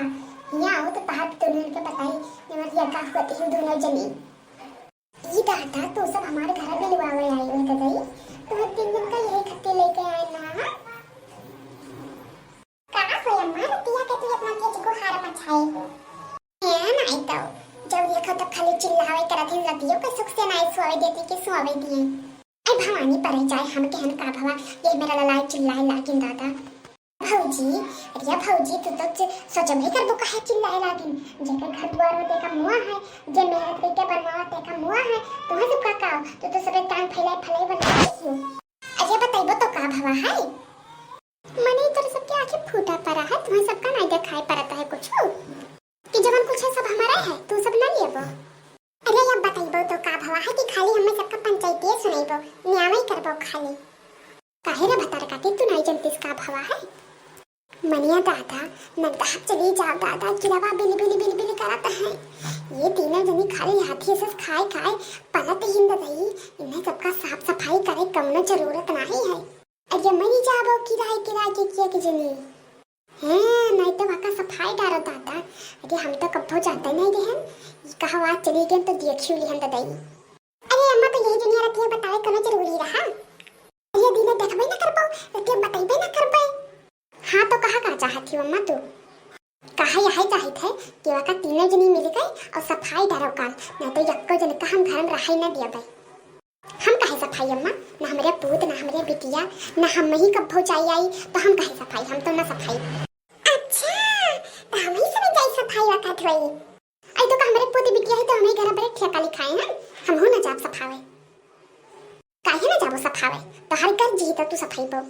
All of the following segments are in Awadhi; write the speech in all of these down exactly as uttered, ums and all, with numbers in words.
हियाँ आओ तो तहार दोनों के बताई, जवन हियाँ का हुआ तिहु दोनों जनी। ई दादा, तू सब हमारे घर बिलवावे आई हो ददई, तू तीन दिन का यही खत्ती लेके आए ना, हाँ? का होया माँ, रतिया के तू इतना तेज गुहार मचाए? ए, नाई तो, जब देखो तब खाली चिल्लावे करत हिन, रतियो के सुख से नाई सोवे देती कि सोवे दिए। आई भवानी परे जाए, हम केहन का भवा, ये मेरा ललाई चिल्लाए लागिन दादा। भौजी, अरे भौजी, तू तो च-, सोचबे करबो काहे चिल्लाए लागिन? जेकर घर दुआर हो तेका मुआ है, जे मेहनत करके बनवावा तेका मुआ है, तुहे सब का काव, तू तो सबे टांग फैलाई फैलाई बनवा दियो। अरे बताइबो तो का भवा है? मने तोर सबके आँखें फूटा पड़ा है, तुम्हें सबका नहीं दिखाई पड़ता है कुछ कि जवन कुछ है सब हमारा है, तू सब ना लेबो। अरे अब बताइबो तो का भवा है कि खाली हमें सबका पंचायती सुनाइबो, न्याय करबो खाली। काहे रे भतार काटी, तू नहीं जानतीस का भवा है? मनिया दादा, नगदा चली जाओ दादा, किरवा बिल बिल बिल बिल करत है। ये तीनों जनी खाली हाथी से खाए खाए पलत हिंद रही, इन्हें सबका साफ सफाई करे कौनो जरूरत नहीं है। अरे मरी जाबो किराए किराए के किया के जनी। हैं, नहीं तो वाका सफाई डारो दादा। अरे हम तो कब्बो जाते नहीं रहन। ई कहवा चली गए तो देखियो लिहन ददई। अरे अम्मा तो यही दुनिया रतिया बतावे कोनो जरूरी रहा। अरे दीने देखबे ना करबो, रतिया बताइबे ना करबे। हाँ तो कहा का चाहत ही अम्मा तू? कहा यही चाहित है कि वाका तीनों जनी मिल गए और सफाई डारो काल, नहीं तो यक्को जन का हम घर में रहाई ना दिया बे। हम काहे सफाई अम्मा? ना हमरे पूत, ना हमरे बिटिया, ना हम ही कब भौजाई आई, तो हम काहे सफाई? हम तो ना सफाई। अच्छा, तो हम ही समझ जाई सफाई वखत होई। आई तो का हमरे पूत बिटिया है तो हम ही घर पर ठेका लिखाए हैं, हम हो ना जाब सफावे। काहे ना जाबो सफावे? तो हर घर जी तो तू सफाई पो।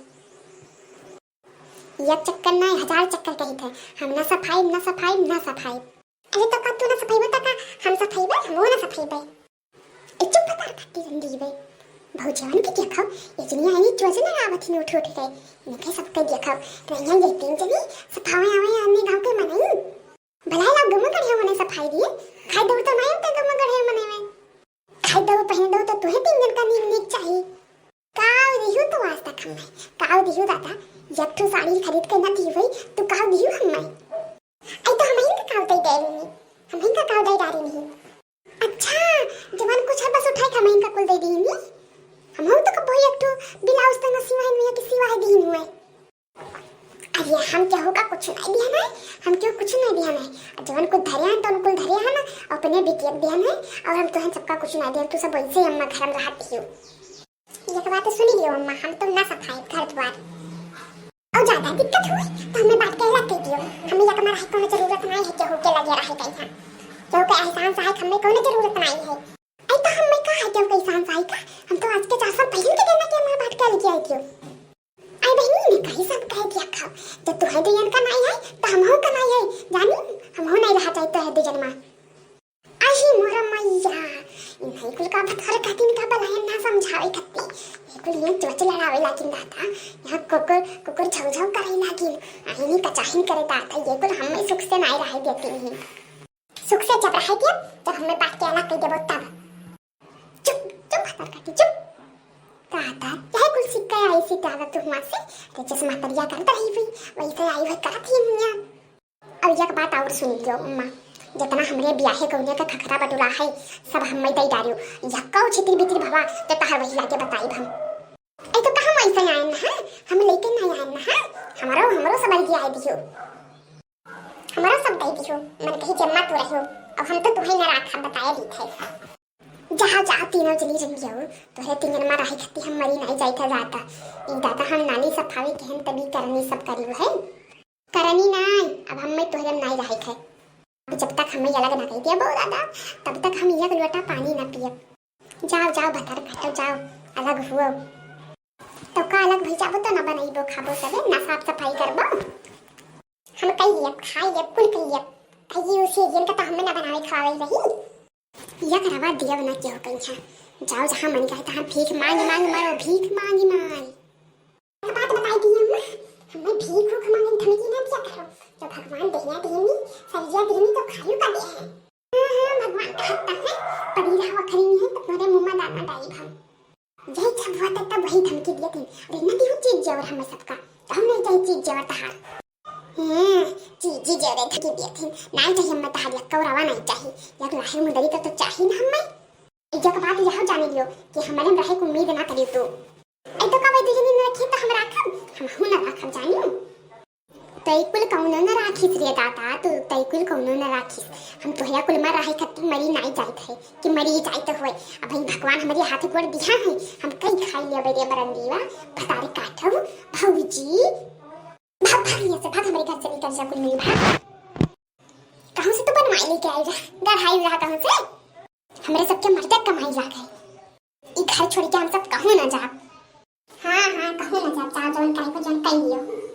एक चक्कर ना, हजार चक्कर कही थे, हम ना सफाई, ना सफाई, ना सफाई। अरे तो का तू ना सफाई बता का हम सफाई बे, हम ना सफाई बे। ए, चुप बता, खट्टी रंडी बे। भौजवन के देखो, इतनी आईनी चोज लगावत ही उठ उठ के। इनके सबके देखो, रैया ये तीन जनी सफावे आवे अन्य गांव के मनई। भलाई लाग गम गढ़े मने सफाई दिए, खाई दौड़ तो नहीं उठे गम गढ़े मने में। खाई दौड़ पहने दौड़ तो तुहे तीन जन का नीक नीक चाहिए। काव दिहु तू आज तक हम्मे? काव दिहु दादा? एक ठो साड़ी खरीद के ना दी हुई, तू काव दिहु हम्मे? आई तो हम इनका काव दे दे रही, हम इनका काव दे डारी नहीं। अच्छा, जवन कुछ है बस उठाए के हम इनका कुल दे दी नहीं। हम हो तो कबो एक ठो ब्लाउज तो ना सिवाए में कि सिवाए दी हुए। अरे हम केहू का कुछ नहीं दिया ना, हम केहू कुछ नहीं दिया ना। जवन कुछ धरे हैं तो उनको धरे हैं ना, अपने बिटिया दिया ना, और हम तुहन सबका कुछ नहीं दिया, तू सब वैसे ही अम्मा घर में रहती हो। ये तो बात सुनी लियो अम्मा, हम तो ना सफाई घर द्वार। और ज्यादा दिक्कत हुई तो हमें बात के अलग कह दियो। हमें या तुम्हारा है कोनो जरूरत नहीं है केहू के लगे रहे कहीं। केहू के एहसान सहाय हमें कोनो जरूरत नहीं है। आई तो हमें का है केहू के एहसान सहाय का? हम तो आज के चार साल पहले के देना के हमारा बात के अलग आई दियो। आई बहनी ने कही सब कह दिया खाओ। जब तू है दुजन का नहीं है तो हम हो का नहीं है। जानी हम हो नहीं रहा चाहिए तो है दुजन माँ। अही मोर मैया, इन्हीं कुल का भतार कहतीन का बलायन ना समझावे खत्ती। ये कुल ये चोच लड़ावे लागिन दादा, यहाँ कुकुर, कुकुर झौ झौ करे लागिन। आईनी कचाहिन करे दादा, ये कुल हमें सुख से नाई रहे देती नहीं। सुख से जब रहे दिया, जब हमें बात के अलग कह देबो तब। चुप, चुप भतार कहती, चुप। दादा, यह कुल सीख के आई सी दादा तू हुआ से, रे चश्मा करिया करत रही हुई, वही से आई हुई करत ही हुई। अब एक बात और सुन लियो अम्मा, जितना हमरे ब्याहे गौने का खखरा बटुरा है, सब हम्मे दे डारियो। यक्को छितिर बितिर भवा, तो तहर वही लागे बताइब हम। ए तो कहाँ वैसे आए ना, हाँ? हम लेके नहीं आए ना, हाँ? हमारो, हमारो सब दिया है दियो। हमारो सब दे दियो, मन कही जम्मा तू रहियो। अब हम तो तुम्हें ना राखा बताए ली थे। जहाँ जहाँ तीनों जनी रंगियो, तोहरे तीनों मा रहे खत्ती हम मरी नहीं जाई था दादा। ई दादा हम नाली सफावे केहन तभी करनी सब करी है। करनी नाई, अब हम्मे तोहरे में नाई रहे खे। अब जब तक हमें अलग ना कह दिया बहू दादा, तब तक हम एक लोटा पानी ना पियब। जाओ, जाओ, भतार काटो, जाओ, अलग हुओ। तो का अलग भई जाबो तो ना बनइबो, खाबो सबे, ना साफ सफाई करबो। हम कह लियब, खाई लियब, कुल कह लियब। कहिए उसे जिनका तो हमें ना बनावे खवावे रही। या करवा दिया बना के हो कहीं। जाओ जहाँ मन कहे तहाँ भीख मांग मांग मरो, भीख मांग मांग। एक बात बताई दी अम्मा, हमें भीख भूख मांगे धमकी ना दिया करो। जो भगवान दहिया देनी, सरिया देनी तो खालू का दे है। हाँ, हाँ, भगवान का हत्ता है, पड़ी रहा वखरी है, तो तुम्हारे मुंह में दाना डाली हम। यही सब हुआ तब, तब वही धमकी दिए थे। अरे ना दियो चीज जेवर हमें सबका, तो हम नहीं चाहिए चीज जेवर तहार। हम्म, जीजी जेवरे धकी दिया थे। नाई चाहिए हमें तहार यक्का रवा नाई चाहिए। यक लाहिर मुंदरी तो, तो चाहिए ना हमें। इज्जत का बात यह जाने लियो कि हमारे में रहे को उम्मीद ना करियो तू। ऐ तो का वही दुजनी न रखी तो हम राखब, हम हूं ना राखब जानियो। तई कुल कौनो न राखिस रे दादा, तू तई कुल कौनो न राखिस। हम तोहरा कुल में रहे खत्ती मरी नाई जाइत है कि मरी जाइत हुए। अब भगवान हमारे हाथ गोड़ दिया है, हम कई खाई लिया बेरे बरंदीवा, भतारे काटब, भौजी। भाग, भाग यहाँ से, भाग, हमारे घर से निकल जा, कोई नहीं, भाग। कहूँ से तो बनवाई लेके आई रहा, गढ़ाई रहा कहूँ से। हमरे सबके मर्दे कमाई लाग है। ई घर छोड़ के हम सब कहूँ ना जाब। हाँ, हाँ, कहूँ ना जाब, चार जवन काहे को जन कई लियो।